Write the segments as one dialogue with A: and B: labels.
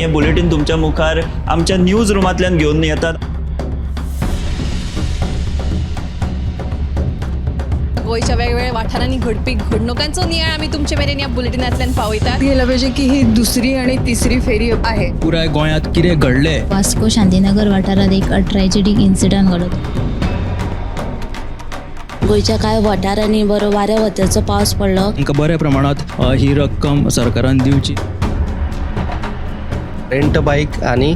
A: हें बुलेटीन तुमच्या मुखार आमच्या न्यूज रुमांतल्यान घेवन येतात.
B: गोंयच्या वेगवेगळ्या वाठारांनी घडपी घडणुकांचो नियाळ आमी तुमचे मेरेन ह्या बुलेटिनांतल्यान पावयतात.
C: गेलं पाहिजे की ही दुसरी आणि तिसरी फेरी आहे.
D: पुराय गोंयांत कितें घडलें.
E: वास्को शांतीनगर वाठारात एक ट्रॅजेडीक इन्सिडंट घडलो.
F: गोंयच्या कांय वाठारांनी बरो वाऱ्या वताचो पावस पडलो.
D: तांकां बऱ्या प्रमाणांत ही रक्कम सरकारान दिवची.
G: रेंट बायक आनी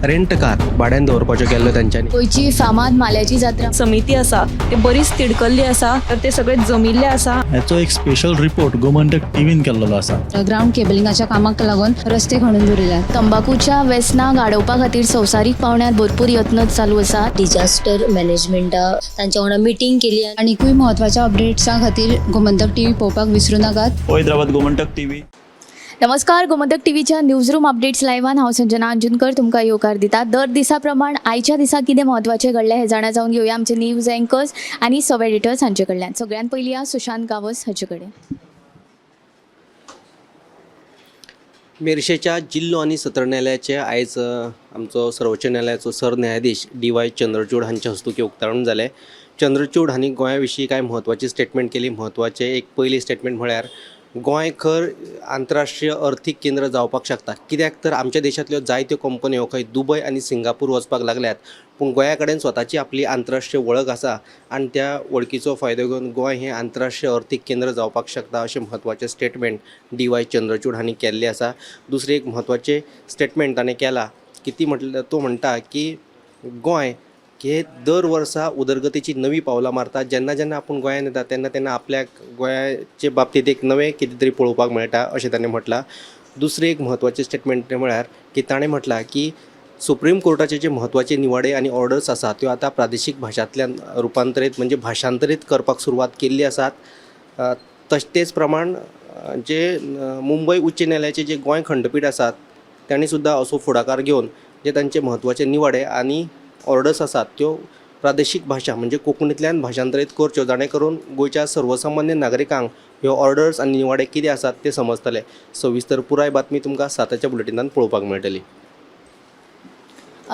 G: रेंट कार भाड्यान दवरपाच्यो केल्ल्यो तेंच्यांनी.
E: गोंयची फामाद माल्याची जात्रा.
H: समिती आसा ते बरीच तिडकल्ली आसा, तर ते सगळे जमिल्ले आसा.
I: हाचो एक स्पेशल रिपोर्ट गोमंतक टीव्हीन केल्लो आसा.
C: ग्राउंड केबलिंगाच्या कामाक लागून रस्ते खणून दवरिल्यात.
E: तंबाकूच्या वेसनाक आडोवपा खातीर संवसारीक पावंड्यार भरपूर यत्न चालू आसात.
F: डिजास्टर मॅनेजमेंटा तांच्या वांगडा मिटींग केली.
C: आनिकूय म्हत्वाच्या अपडेट्सां खातीर गोमंतक टीव्ही पळोवपाक विसरूं नाकात.
A: पळयत रावात गोमंतक टीव्ही.
E: नमस्कार, गोमंतक टीव्हीच्या न्यूज रूम अपडेट्स लायव्हान हांव संजना अंजुनकर तुमकां येवकार दिता. दर दिसा प्रमाण आयच्या दिसा कितें म्हत्वाचें घडलें हें जाणा जावन घेवया आमचे न्यूज एंकर्स आनी सब एडिटर्स हांचे कडल्यान. सगळ्यात पयलीं या सुशांत गांवस हाचे कडेन.
G: मेरशेच्या जिल्लो आनी सत्र न्यायालयाचे आयज आमचो सर्वोच्च न्यायालयाचो सरन्यायाधीश डी वाय चंद्रचूड हांच्या हस्तुकीं उक्तावण जालें. चंद्रचूड हांणी गोंया विशीं कांय म्हत्वाची स्टेटमेंट केली. म्हत्वाचें एक पयलीं स्टेटमेंट म्हळ्यार गोंय खर आंतरराष्ट्रीय अर्थीक केंद्र जावपाक शकता, कित्याक तर आमच्या देशांतल्यो जायत्यो कंपन्यो खंय दुबय आनी सिंगापूर वचपाक लागल्यात, पूण गोंया कडेन स्वताची आपली आंतरराष्ट्रीय वळख आसा आनी त्या वळखीचो फायदो घेवन गोंय हें आंतरराष्ट्रीय अर्थीक केंद्र जावपाक शकता अशें म्हत्वाचें स्टेटमेंट डी वाय चंद्रचूड हांणी केल्लें आसा. दुसरें एक म्हत्वाचें स्टेटमेंट ताणें केलां की ती म्हटल्यार तो म्हणटा की गोंय हे दर वर्सा उदरगतीची नवी पावलां मारता. जेन्ना जेन्ना आपूण गोंयांत येता तेन्ना तेन्ना आपल्याक गोंयाचे बाबतींत एक नवें कितें तरी पळोवपाक मेळटा अशें ताणें म्हटलां. दुसरें एक म्हत्वाचें स्टेटमेंट म्हळ्यार की ताणें म्हटलां की सुप्रीम कोर्टाचे जे म्हत्वाचे निवाडे आनी ऑर्डर्स आसात त्यो आतां प्रादेशीक भाशांतल्यान रुपांतरीत म्हणजे भाशांतरीत करपाक सुरवात केल्ली आसात. तेच प्रमाण जे मुंबय उच्च न्यायालयाचे जे गोंय खंडपीठ आसात तांणी सुद्दां असो फुडाकार घेवन जे तांचे म्हत्वाचे निवाडे आनी ऑर्डर्स आसात त्यो प्रादेशीक भाशा म्हणजे कोंकणींतल्यान भाशांतरीत करच्यो, जाणें करून गोंयच्या सर्वसामान्य नागरिकांक ह्यो ऑर्डर्स आनी निवाडे कितें आसात ते समजतले. सविस्तर पुराय बातमी तुमकां 7च्या बुलेटिनान पळोवपाक मेळटली.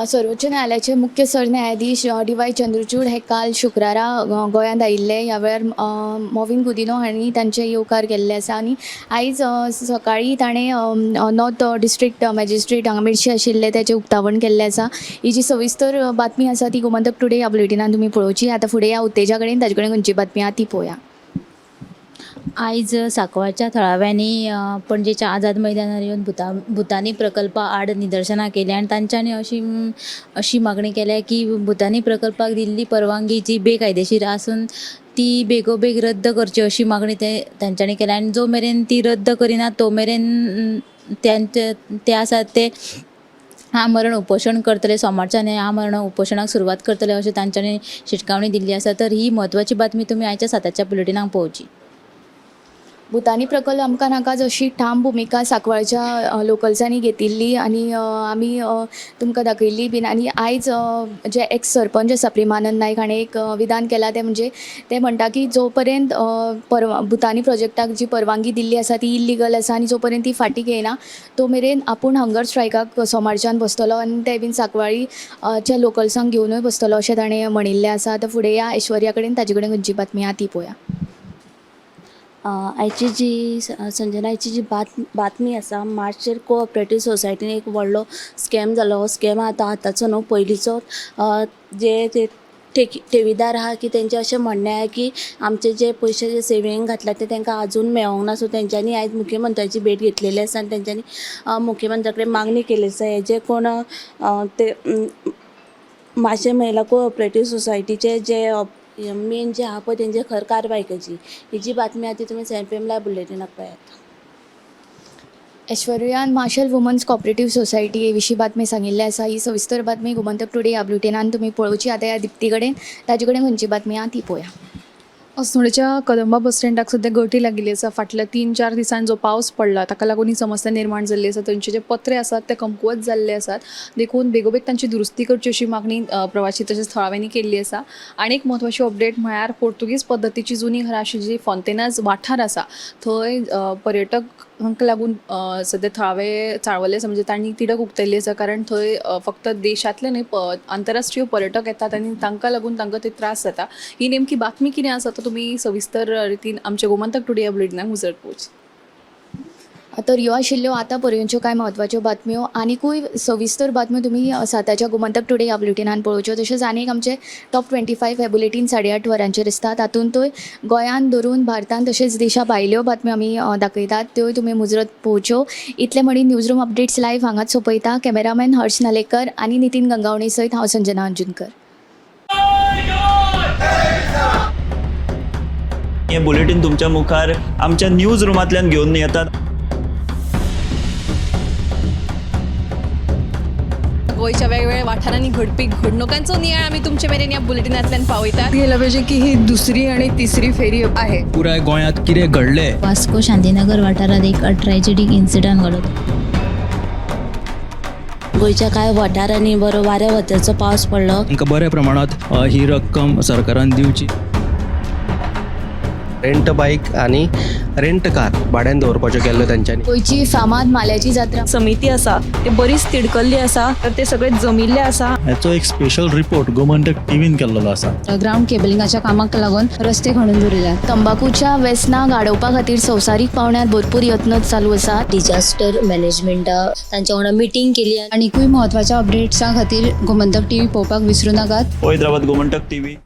E: सर्वोच्च न्यायालयाचे मुख्य सरन्यायाधीश डी वाय चंद्रचूड हे काल शुक्रारा गोंयांत आयिल्ले. ह्या वेळार मॉविन गुदिन्हो हांणी तांचे येवकार केल्ले आसा आनी आयज सकाळीं ताणें नॉर्थ डिस्ट्रिक्ट मॅजिस्ट्रेट हांगा मिर्शी आशिल्ले ताचें उक्तावण केल्लें आसा. ही जी सविस्तर बातमी आसा ती गोमंतक टुडे ह्या बुलेटिनान तुमी पळोवची. आतां फुडें ह्या उत्तेजा कडेन, ताचे कडेन खंयची बातमी आहा ती पळोवया.
F: आयज सांकवाळच्या थळाव्यांनी पणजेच्या आझाद मैदानार येवन भुतानी प्रकल्पा आड निदर्शनां केलीं आनी तांच्यांनी अशी अशी मागणी केल्या की भुतानी प्रकल्पाक दिल्ली परवानगी जी बेकायदेशीर आसून ती बेगोबेग रद्द करची अशी मागणी ते तांच्यांनी केल्या आनी जो मेरेन ती रद्द करिना तो मेरेन तांचे ते आसात ते आमरण उपोशण करतले. सोमारच्यान हे आमरण उपोशणाक सुरवात करतले अशें तांच्यांनी शिटकावणी दिल्ली आसा. तर ही म्हत्वाची बातमी तुमी आयच्या 7च्या बुलेटिनाक पळोवची.
E: भुतानी प्रकल्प आमकां नाका जशी ठाम भुमिका सांकवाळच्या लोकल्सांनी घेतिल्ली आनी आमी तुमकां दाखयल्ली बीन. आनी आयज जे एक्स सरपंच आसा प्रेमानंद नायक हाणें एक विधान केलां, तें म्हणजे ते म्हणटा की जो पर्यंत भुतानी प्रोजेक्टाक जी परवानगी दिल्ली आसा ती इल्लिगल आसा आनी जो पर्यंत ती फाटीं घेयना तो मेरेन आपूण हंगर स्ट्रायकाक सोमारच्यान बसतलो आनी ते बीन सांकवाळीच्या लोकल्सांक घेवनूय बसतलो अशें ताणें म्हणिल्लें आसा. आतां फुडें या ऐश्वर्या कडेन, ताजे कडेन खंयची बातमी आहा ती पळोवया.
F: आयची जी संजना, आयची जी बातमी आसा, मार्चेर कोऑपरेटीव सोसायटीन एक व्हडलो स्कॅम जालो. हो स्कॅम आतां आतांचो न्हू, पयलींचो. जे ते ठेवीदार आहा की तेंचें अशें म्हणणें आहा की आमचे जे पयशे जे सेवींग घातल्या ते तेंकां आजून मेळोंक ना. सो तेंच्यांनी आयज मुख्यमंत्र्याची भेट घेतलेली आसा आनी तेंच्यांनी मुख्यमंत्र्या कडेन मागणी केल्ली आसा हे जे कोण ते माशें महिला कोऑपरेटीव सोसायटीचे जे मेन जे आहा पळय तेंचेर खर कारवाय करची. ही जी बातमी आहा ती तुमी 7 PM live बुलेटिनाक पळयात.
E: ऐश्वर्यान माशेल वुमन्स कॉपरेटीव सोसायटी हे विशीं बातमी सांगिल्ली आसा. ही सविस्तर बातमी गोमंतक टुडे ह्या बुलेटिनान तुमी पळोवची. आतां ह्या दिप्ती कडेन, ताजे कडेन खंयची बातमी आहा ती पळोवया.
B: अस्नोडेच्या कदंबा बस स्टँडाक सद्या गळटी लागिल्ली आसा. फाटल्या 3-4 दिसान जो पावस पडला ताका लागून ही समस्या निर्माण जाल्ली आसा. थंयचे जे पत्रे आसात ते कमकुवत जाल्ले आसात, देखून बेगोबेग तांची दुरुस्ती करची अशी मागणी प्रवासी तशेंच थळाव्यांनी केल्ली आसा. आनी एक म्हत्वाची अपडेट म्हळ्यार पोर्तुगीज पद्दतीची जुनी घरां आशिल्ली जी फोंतेनाज वाठार आसा थंय पर्यटकांक लागून सद्या थळावे चाळवले आसा, म्हणजे तांणी तिडक उक्तायल्ली आसा, कारण थंय फक्त देशांतले न्हय आंतरराष्ट्रीय पर्यटक येतात आनी तांकां लागून तांकां ते त्रास जाता. ही नेमकी बातमी कितें आसा तो तुमी सविस्तर रितीन आमच्या गोमंतक टुडे ह्या बुलेटिनाक मुजरत पळोवची.
E: तर ह्यो आशिल्ल्यो आतां पर्यंतच्यो कांय म्हत्वाच्यो बातम्यो. आनिकूय सविस्तर बातम्यो तुमी साताच्या गोमंतक टुडे ह्या बुलेटिनान पळोवच्यो. तशेंच आनीक आमचे टॉप 25 हे बुलेटीन 8:30 वरांचेर आसता. तातूंतय गोंयांत धरून भारतांत तशेंच देशा भायल्यो बातम्यो आमी दाखयतात, त्योय तुमी मुजरत पळोवच्यो. इतले म्हणीन न्यूज रूम अपडेट्स लायव्ह हांगाच सोंपयता. कॅमेरामॅन हर्ष नालेकर आनी नितीन गंगावणे सयत हांव संजना अंजुनकर.
A: हें बुलेटीन तुमच्या मुखार आमच्या न्यूज रुमांतल्यान घेवन येतात.
B: गोंयच्या वेगवेगळ्या वाठारांनी घडपी घडणुकांचो नियाळ आमी तुमचे मेरेन ह्या बुलेटिनांतल्यान पावयतात.
J: गेलं पाहिजे की ही दुसरी आणि तिसरी फेरी आहे.
D: पुराय गोंयांत कितें घडलें
C: वास्को शांतीनगर वाठारात एक ट्रॅजेडीक इन्सिडंट घडलो.
F: गोंयच्या कांय वाठारांनी बरो वाऱ्या वताचो पावस पडलो.
D: तांकां बऱ्या प्रमाणांत ही रक्कम सरकारान दिवची.
G: रेंट बायक आनी रेंट कार भाड्यान दवरपाच्यो केल्ल्यो तेंच्यांनी.
E: गोंयची फामाद माल्याची जात्रा
H: समिती आसा ते बरीच तिडकल्ली आसा, तर ते सगळे जमिल्ले आसा.
I: हाचो एक स्पेशल रिपोर्ट गोमंतक टीव्हीन केल्लो आसा.
C: ग्रावंड केबलिंगाच्या कामाक लागून रस्ते खणून दवरिल्यात.
E: तंबाखूच्या वेसनाक आडोवपा खातीर संवसारीक पांवड्यार भरपूर यत्न चालू आसात.
K: डिजास्टर मॅनेजमेंटा तांच्या वांगडा मिटींग केली.
C: आनिकूय म्हत्वाच्या अपडेट्सां खातीर गोमंतक टीव्ही पळोवपाक विसरूं नाकात.
A: पळयत रावात गोमंतक टीव्ही.